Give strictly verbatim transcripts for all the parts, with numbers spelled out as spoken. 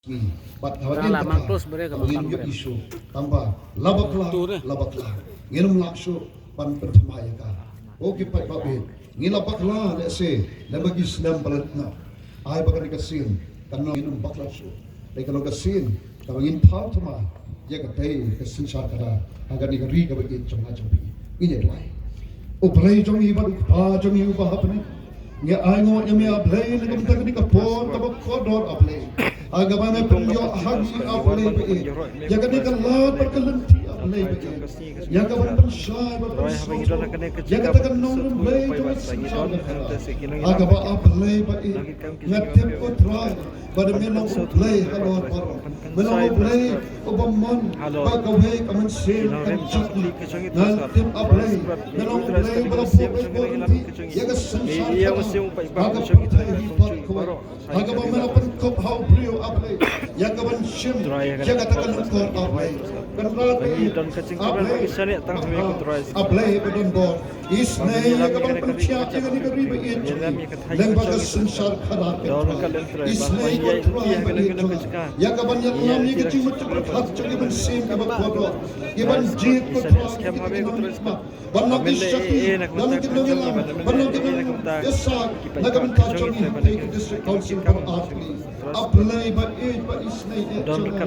Ngi, bad haba ngin kata, haba ngin ïohi shuh, tang ba la bakla, la bakla, ngin ym lah shuh ban pynthymmai ïa ka. Ko ki paidbah, ngi la bakla lehse lem bad ki snem ba la dep. Ai ba kane ka sien kan long ngin ym bakla shuh. Dei ka long ka sien kaba ngin thaw thymmai ïa katei ka synshar khadar ha kane ka ri kaba ïeit jong nga jong phi. Ngin ïa duwai. U Blei jong ngi bad U Kpa jong ngi uba ha bneng, ngi ai nguh ïa me, A Blei, na ka bynta kane ka por kaba kordor, A Blei. Ha kaba me pynïoh ha ngi, A Blei ba ïeit, ïa kane ka lad bad ka lynti, A Blei ba ïeit, ïa kaban pynshai bad pynsngew ïa kata ka nongrim Blei jong ka synshar khadar. Ha kaba, A Blei ba ïeit, nga tip, ko Trai, ba dei me long U Blei halor baroh. Me long U Blei uba mon ba kawei ka mynsiem kan jot na. Nga tip, A Blei, me long U Blei uba la buh ka lynti ïa ka synshar khadar, ha ka pyrthei hi baroh kawei. Ha kaba me la pynkup ha u briew, A Blei, ïa kaban shim ïa kata ka lyngkor, A Blei. Kynrad, A Blei, A Blei ba don bor, isynei ïa kaban pynkhiah ïa kane ka ri ba ïeit jong ngi lyngba ka synshar khadar, ko Trai. Isynei, ko Trai ba ïeit jong nga, ïa kaban ïalam ïa ka jingmut jingpyrkhat jong ki mynsiem kiba kordor, kiban jied, ko Trai, ïa ka jingmut ban long ki shakri, ban long ki nongïalam, ban long ki nongïalam ïasaid na ka bynta jong ngi, hynrei ki District Council baroh, A Blei. A Blei ba ïeit, ba isynei ïa jong nga,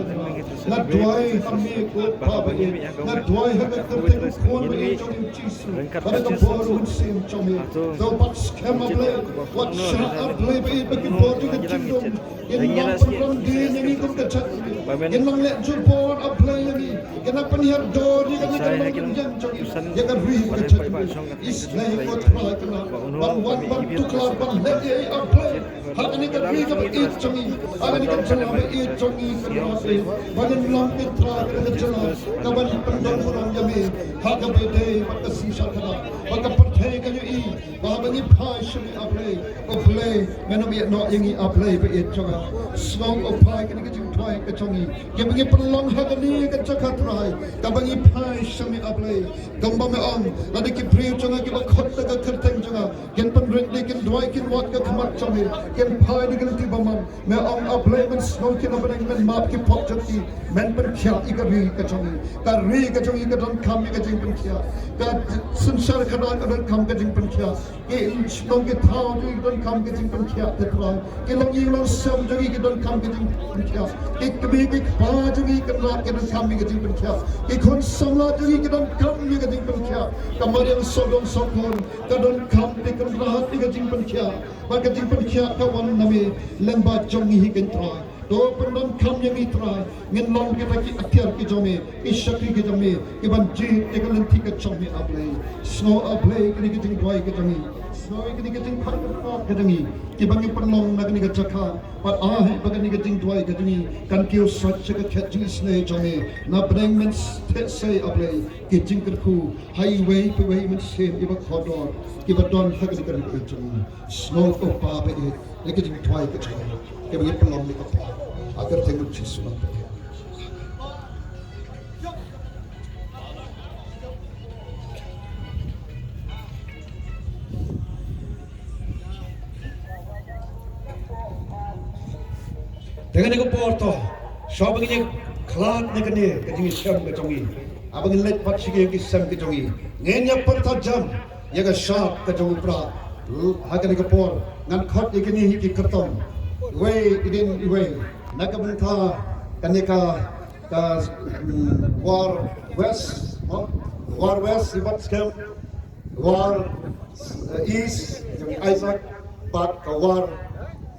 nga duwai ha me, ko Pa ba ïeit, nga duwai ha ka kyrteng u Khun ba ïeit jong ngi, u Jisu, bad ha ka bor u Mynsiem jong me. To pat skhem, A Blei, wat shah, A Blei ba ïeit, ba ki bor jong ka jingdum kin nang pynrem dien ïa ngi kum ka jaitbynriew, kin nang leh jubor, A Blei, ïa ngi, kin nang pynhiar dor ïa kane ka nongrim jong ngi, ïa ka ri ka jaitbynriew. Isynei, ko Trai, kane ban wan ban tuklar ban leh ïa ngi, A Blei, ha kane ka ri kaba ïeit jong ngi, ha kane ka jylla ba ïeit jong ngi, kane ka ri, ba ngin long, ko Trai, kane ka jylla kaban pyndonburom ïa me ha kaba ïadei bad ka synshar khadar, ba ka pyrthei kan ïohi ba haba ngi phai sha me, A Blei, U Blei, men ym ïeh noh ïa ngi, A Blei ba ïeit jong nga. Sngew, ko Pa, kane ka jingduwai ka jong ngi, kaba ngi pynlong ha kane ka jaka, Trai, kaba ngi phai sha me, A Blei. Kumba me ong, lada ki briew jong nga kiba khot da ka kyrteng jong nga kin pynrit, kin duwai, kin wad ka khmat jong me, kin phai da ka lynti bymman, me ong, A Blei, men sngew ki na bneng, men map ki pop jong ki, men pynkhiah ïa ka ri ka jong ngi. Ka ri ka jong ngi ka donkam ïa ka jingpynkhiah. Ka synshar khadar ka donkam ka jingpynkhiah. Ki shnong ki thaw jong ngi ki donkam ka jingpynkhiah, ko Trai. Ki longïing longsem jong ngi ki donkam ka jingpynkhiah. Ki kmie ki kpa jong ngi, kynrad, ki donkam ïa ka jingpynkhiah. Ki khun samla jong ngi ki donkam ïa ka jingpynkhiah. Ka mariang sawdong sawkun ka donkam, ko Kynrad, ïa ka jingpynkhiah. Bad ka jingpynkhiah ka wan na me lyngba jong ngi hi, ko Trai. To pyndonkam ïa ngi, Trai, ngin long kita ki atiar ki jong me, ki shakri ki jong me, kiban jied ïa ka lynti ka jong me, A Blei. Sngew, A Blei, kane ka jingduwai ka jong ngi. Sngew ïa kane ka jingpyndonkam ka jong ngi, kiba ngi pynlong na kane ka jaka. Bad ai ba kane ka jingduwai ka jong ngi kan kiew sait sha ka khet jingisynei jong me. Na bneng men theh sei, A Blei, ki jingkyrkhu ha iwei pa iwei i mynsiem iba kordor, kiba don ha kane ka ri ka jong ngi. Sngew, ko Pa ba ïeit, ïa ka jingduwai ka jong ngi, kaba ngi pynlong, ko Pa, ha ka kyrteng u Jisu nongpynim. Te kane ka por to, shuwa ba ngin ïa khlad na kane ka jingïashem ka jong ngi, haba ngin leit pat sha ki ïing ki sem ki jong ngi, ngin ïa pyrta jam ïa ka shap ka jong u Prah. Ha kane ka por ngan khot ïa kine hi ki kyrtong, iwei hadien iwei, na ka bynta kane ka, ka, mm, War West, mo? War West, i Batskhem, War, eh, East, jong i Isaac, bad ka War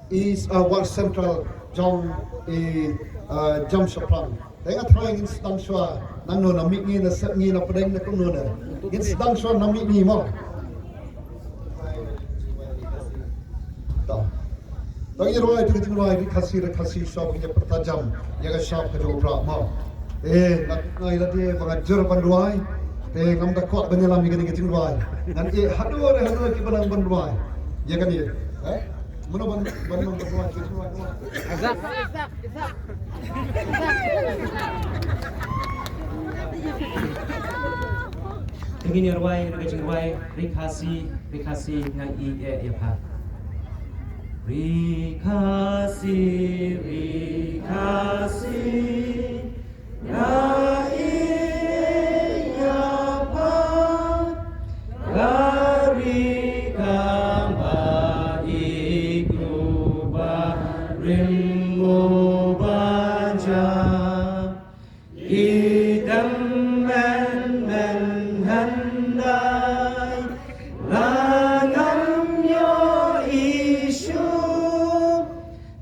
East, ah, War Central, jong i, ah, Jamshaphrang. Te nga tharai ngin sdang shuwa, nangno, na mihngi, na sepngi, na pdeng, na kumno ne. Ngin sdang shuwa na mihngi mo. To. To ngin rwai, to ngin rwai, Ri Khasi, Ri Khasi, shuwa ba ngin ïa pyrta jam ïa ka shap ka jong u Prah mo. Eh, nga, nga ïa lade ba nga jur ban rwai. Te ngam da kwah ban ïalam ïa kane ka jingrwai. Ngan ïeh haduh re haduh kiba nang ban rwai ïa kane. Eh? Mano ban, ban, ban, ban rwai ïa ka jingrwai mo? Azak. Te ngin ïa rwai ïa ka jingrwai, Ri Khasi, Ri Khasi, nga ïeh ïa pha. Ri Khasi, ri Khasi, nga ïeit ïa pha, ka ri kaba i khlur barim u ba ja. Ki dem men men hyndai, la ngam ïohi shuh,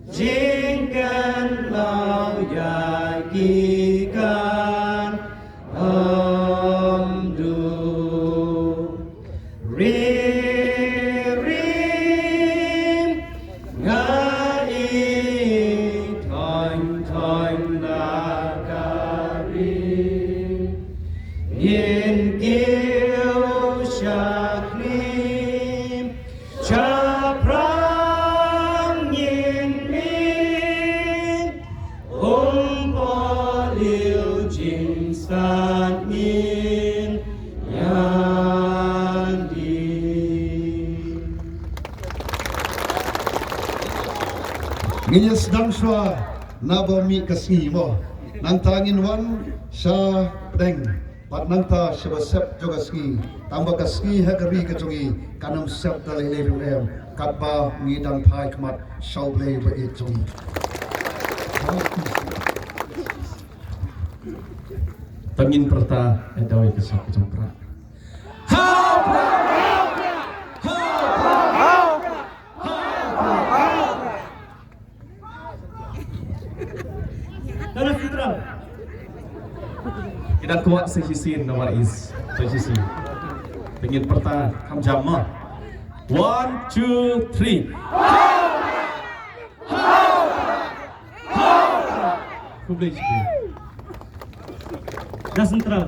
jingkynmaw ïa ki kan ym dei. Ri, ri, nga ïeit thong thong da ka ri. Ngin kiew shakri, shaphrang ngin mih, um, por liu jingstad ngin ïa dih. Ngin ïa sdang shuwa naba mih ka sngi mo. Nangta ngin wan sha pdeng. Bad nangta sha ba sep jong ka sngi, tang ba ka sngi ha ka ri ka jong ngi kan ym sep da lei lei ruh em, katba ngi dang phai khmat sha U Blei ba ïeit jong ngi. Te ngin pyrta, eh, da kawei ka sap ka jong Prah. Ha Prah! Ha Prah! Ha Prah! Dara Central. Ki dang kwah sa shisien na West, sa shisien. Te ngin pyrta kham jam mo. One, two, three. Khublei shibun. Dara Central.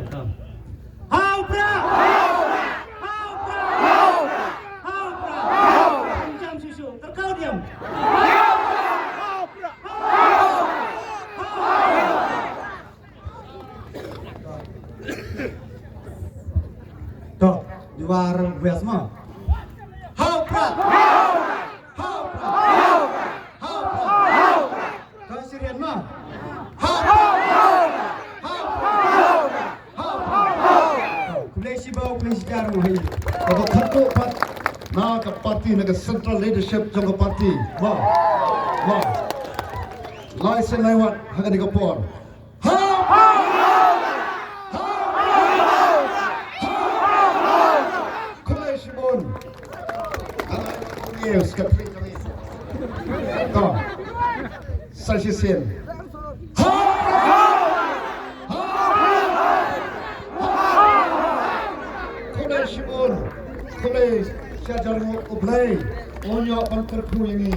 Ha u Prah! Ha u Prah! Ha u Prah! Jam shisha. Tyrkhong diam. To, di war bias mo. Ha u Prah! Ha u Prah! Ha u Prah! Ka Syrian ma. Ha, ha, ha. Khublei shibun, khublei shibun ruh hi. Kaba khatduh pat na ka party, na ka central leadership jong ka party. Mo. Mo. Lai sien lai wat ha kane ka por. Ha, ha, ha. Khublei shibun. Yes, ka tri kami. To. Sa shisien. Khublei shibun. Khublei shihajar nguh, U Blei un ïoh ban kyrkhu ïa ngi.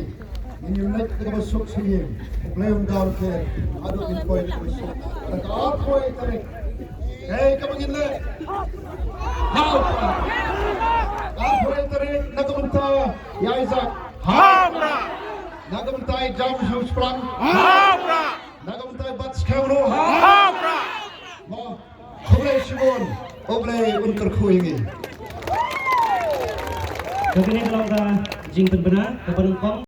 Ngin ïa leit da kaba suk syiem. U Blei un don khie. Haduh ngin poi da kaba suk. Da ka arphew tarik. Hei, kaba ngin leh. Ha u Prah. Arphew tarik na ka bynta ïa Isaac. Ha u Prah. Na ka bynta i Jam Shu Sprang. Ha u Prah. Na ka bynta i Bat Skhem ruh. Ha u Prah. Mo, khublei shibun. U Blei un kyrkhu ïa ngi. Kane ka long ka jingpynbna kaba nyngkong.